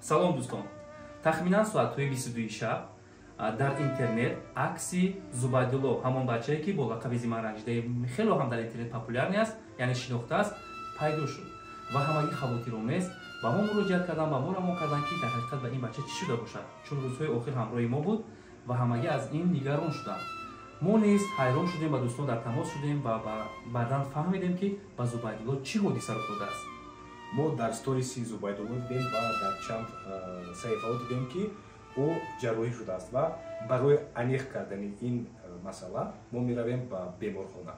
Салом, дӯстон. Тахминан соатҳои 22 шаб дар интернет акси Зубайдулло, ҳамон бачае, ки бо лақаби Зиманранҷидаи хело ҳам дар интернет популярный аст, яъне шинохта аст, пайдо шуд ва ҳамагӣ хавотиромез ба мо муроҷиат карданд, ба мо равон карданд, ки дар ҳақиқат ба ин бача чӣ шуда бошад, чун рӯзҳои охир ҳамроҳи мо буд ва ҳамагӣ аз ин нигарон шуданд. Мо низ ҳайрон шудем, ба дӯстон дар тамос шудем ва баъдан фаҳмидем, ки ба Зубайдулло чӣ ҳодиса рух додааст. Мо дар сториси Зубайдулло дидем ва дар чанд саҳифаҳо дидем, ки ӯ ҷарроҳӣ шудааст, ва барои аниқ кардани ин масъала мо меравем ба беморхона.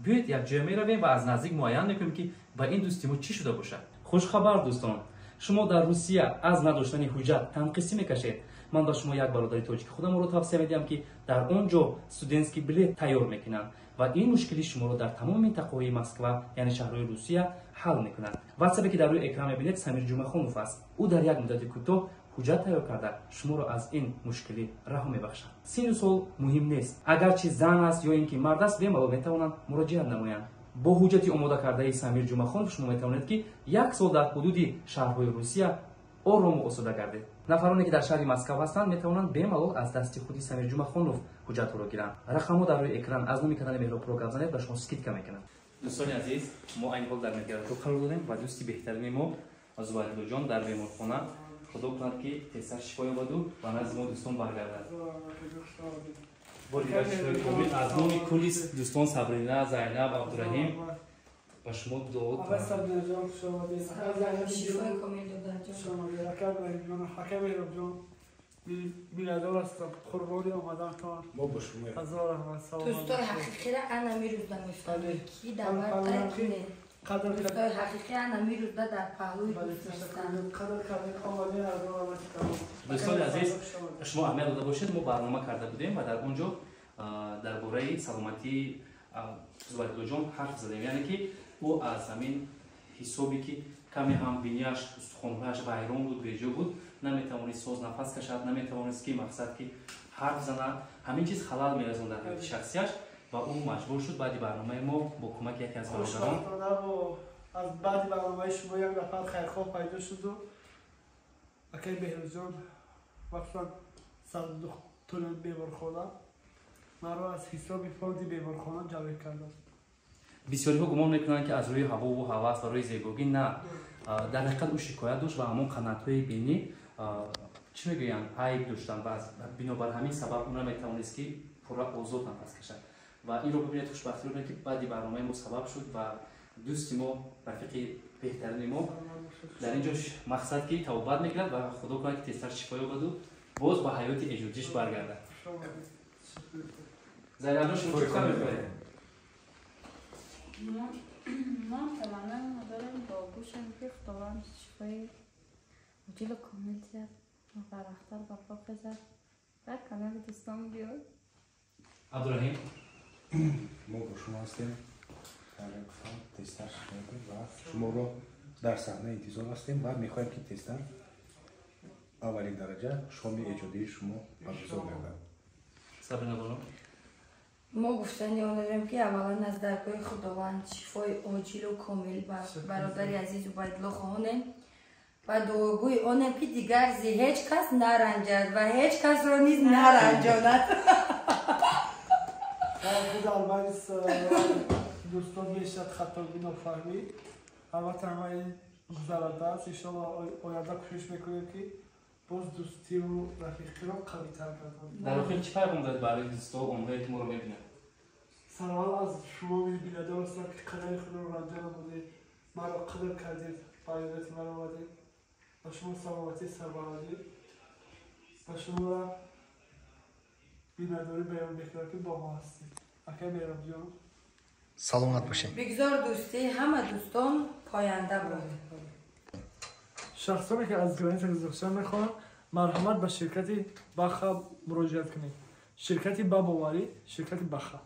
Биёед, якҷоя меравем ва аз наздик муайян мекунем, ки ба ин дӯсти мо чӣ шуда бошад. Хушхабар, дӯстон! Шумо дар Русия аз надоштани ҳуҷҷат танқисӣ мекашед? Ман ба шумо як бародари тоҷики худамро тавсия медиҳам, ки дар он ҷо студентский билет тайёр мекунанд ва ин мушкили шуморо дар тамоми минтақаҳои Москва, яъне шаҳрҳои Русия, ҳал мекунад. Ватсапе, ки дар рӯи экран мебинед, Самир Ҷумахонов аст. Ӯ дар як муддати кӯтоҳ ҳуҷҷат тайёр карда, шуморо аз ин мушкилӣ раҳо мебахшад. Синну сол муҳим нест, агарчи зан аст ё ин ки мард аст, бемалол метавонанд муроҷиат намоянд. Бо ҳуҷҷати омода кардаи Самир Ҷумахонов шумо метавонед, ки як сол дар ҳудуди шаҳрҳои Русия орому осуда гардед. Нафароне, ки дар шаҳри Москав ҳастанд, метавонанд бемалол аз дасти худи Самир Ҷумахонов ҳуҷҷатҳоро гиранд. Рақамҳо дар рӯи экран. Аз номи канали Меҳробпуро гап занед, ба шумо скидка мекунанд. Дӯстони азиз, мо айни ҳол дар медгородок қарор дорем ва дӯсти беҳтарини мо Зубайдуллоҷон дар беморхона. Худо кунад, ки тезтар шифо ёбаду ба назди мо дӯстон баргардад. Бори дигар шифои комил аз номи кулли дӯстон: Сабрина, Зайнаб, Абдураҳим ба шумо дуо. Шифои комил додаҷон. Ака Меҳробҷон, миннатдор ҳастам қурбони омадантон. Мо бо шумо. Ҳазор раҳмат. Дӯстои ҳақиқира ана мирӯзда мефаҳмед, ки дар вақте дӯстои ҳақиқӣ ана мирӯзда дар паҳлӯи дӯст нестанд. Қадр кардем, омадем, ҳазор раҳмат. Дӯстони азиз, шумо аҳамият дода бошед, мо барнома карда будем ва дар он ҷо дар бораи саломатии Зубайдуллоҷон ҳарф задем, яъне ки ӯ аз ҳамин ҳисобе, ки каме ҳам бинияш, устухонҳояш вайрон буд, беҷо буд, наметавонист соз нафас кашад, наметавонист, ки мақсад, ки ҳарф занад. Ҳамин чиз халал мерасонд дар ҳаёти шахсияш ва ӯ маҷбур шуд баъди барномаи мо бо кӯмаки яке аз бародарон. Аз баъди барномаи шумо як нафар хайрхоҳ пайдо шуду акаи Беҳрӯзҷон, махсусан сардухтури беморхона, маро аз ҳисоби фонди беморхона ҷалб карданд. Бисёриҳо гумон мекунанд, ки аз рӯи ҳавову ҳавас, барои зебогӣ. На, дар ҳақиқат ӯ шикоят дошт ва ҳамон қанатҳои бинӣ, чӣ мегӯянд, айб доштанд ва бинобар ҳамин сабаб ӯ наметавонист, ки пурра озод нафас кашад. Ва инро бибинед, хушбахтиро бибинед, ки баъди барномаи мо сабаб шуд ва дӯсти мо, рафиқи беҳтарини мо дар ин ҷо, мақсад, ки табобат мекунад ва худо кунад, ки тезтар шифо ёбаду боз ба ҳаёти эҷодиш баргардад. Зайнабҷон, шумо чӣ гуфта мехоҳед? Мо таманнои дорем, дуогӯшем, ки Худованд шифои оҷилу комил диҳад ва барвақттар барпо хезад, дар канори дӯстон биёд. Абдураҳим. Мо бо шумо ҳастем. Гуфтам, тезтар шифо ёбед ва шуморо дар саҳна интизор ҳастем ва мехоҳем, ки тезтар аввалин дараҷа шоми эҷодии шумо баргузор гардад. Сабрина бону. Мо гуфтани он дорем, ки аввалан аз даргоҳи Худованд шифои оҷилу комил ба бародари азиз Убайдулло хоҳонем ва дуогӯи онем, ки дигар зи ҳеҷ кас наранҷад ва ҳеҷ касро низ наранҷонад. Худ албатта, дӯстон, мешад хатогӣ, нофаҳмӣ, албатта, ҳамаи гузаранда аст. Иншолло, оянда кӯшиш мекунем, ки боз дӯстиву рафиқиро қавитар гардонем. Дар охир чӣ пайғом доред барои дӯсто, онҳое, ки моро мебинанд? Сараввал аз шумо миннатдор ҳастам, ки қадами худро ранҷа намудед, маро қадр кардед, ба иёдати ман омадед. Ба шумо саломатӣ, сарбаландӣ, ба шуморо миннатдорӣ баён мекунам, ки бо мо ҳастед, акай Меҳробҷон. Саломат бошед. Бигзор дӯстии ҳама дӯстон поянда бод. Шахсоне, ки аз граница гузаштан мехоҳанд, марҳамат, ба ширкати Баха муроҷиат кунед. Ширкати ба боварӣ, ширкати Баха.